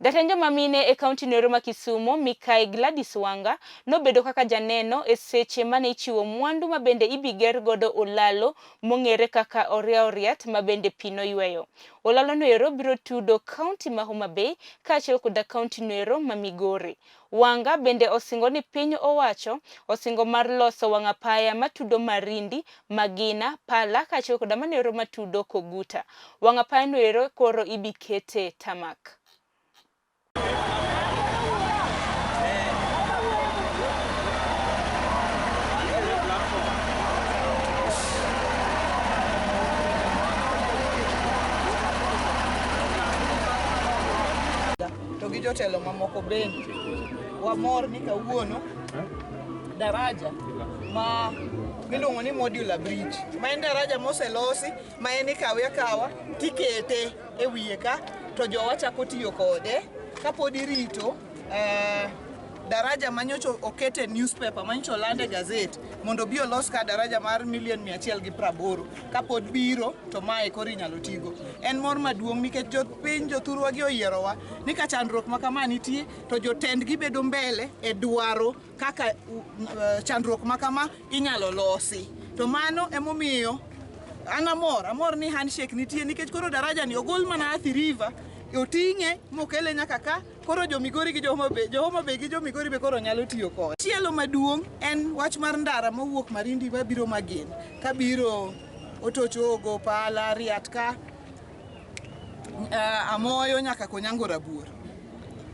Jatend joma mine e kaunti noero ma Kisumo, Mikai Gladys Wanga, nobedo kaka janeno e seche mane ichiwo mwandu ma bende ibiger godo olalo mong'ere kaka Oria Oriat ma bende pi noyweyo. Olalo noero biro tudo kaunti ma Homa Bay kaachiel koda kaunti noero ma Migori. Wanga bende osingo ni piny owacho osingo mar loso wang' apaya matudo Marindi, Magina, Pala kaachiel koda manoero matudo Koguta. Wang' apaya noero koro ibikete tamak. To gi jotelo mamoko bende. Wamor ni kawuono daraja ma miluongo ni modular bridge ma en daraja moselosi ma en ikawe akawa tikete e wiye ka to jowa chako tiyo kode kapod irito daraja manyocha oket e newspaper manyocha oland e gazet mondo obi olos ka daraja mar milion 180 kapod biro to mae koro inyalo tigo. En mor maduong' nikech jopiny jothurwa gi oyierowa ni ka chandruok ma kama nitie to jotendgi bedo mbele e dwaro kaka chandruok ma kama inyalo losi. To mano emomiyo an amor ni handshake nitie nikech koro daraja ni ogol mana Athi River oting'e mokele nyaka ka koro jo Migori gi jo Homa Bay, jo Homa Bay gi jo Migori be koro nyalo tiyo kode. Chielo maduong' en wach mar ndara mowuok Marindi mabiro Magina kabiro Otochogo, Pala, Riat ka Amoyo nyaka Konyango Rabuor.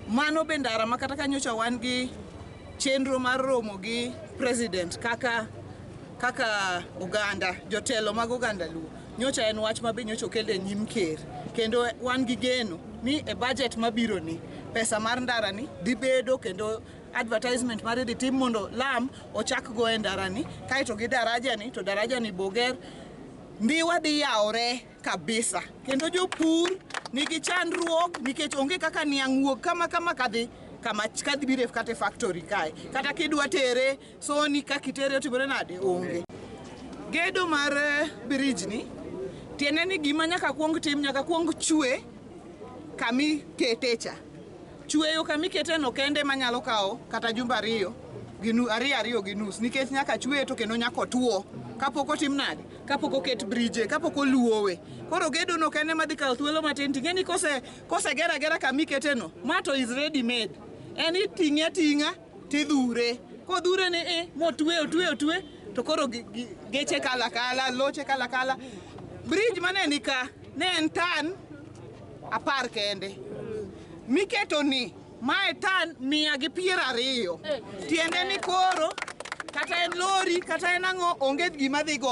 Mano be ndara ma kata ka nyocha wan gi chenro mar romo gi president kaka oganda, jotelo mag oganda Luo. Nyocha en wach ma be nyocha okel e nyim ker kendo wan gi geno ni e budget mabiro ni pesa mar ndara ni dhi bedo kendo advertisement mare dhi tim mondo lam ochak go e ndara ni kaeto gi daraja ni to daraja ni boger Ndhiwa dhi yawore kabisa kendo jopur nigi chandruok nikech onge kaka niang' wuok kama kama kadhi kama kadhi biro kata e factory kae kata kidwa tere soni kaka itere otimore nade onge. Gedo mar bridge ni tiende ni gima nyaka kuong tim nyaka kuong chwe kami kete cha. Chweyo kami kete no kende manyalo kawo kata jumbe ariyo ariyo gi nus nikech nyaka chweye to kendo nyaka otuo kapok otim nade kapok oket bridge kapok oluowe. Koro gedo no kende madhi kawo thuolo matin ting'e ni koseger agera kami kete no ma to is ready made. En iting'e ating'a tidhure. Kodhure ni motwe otwe otwe to koro geche kala kala loche kala kala. Bridge mane ni ka ne en tan 10 kende. Miketo ni mae tan 120. Tiende ni koro kata en lori kata en ang'o onge gima dhi go.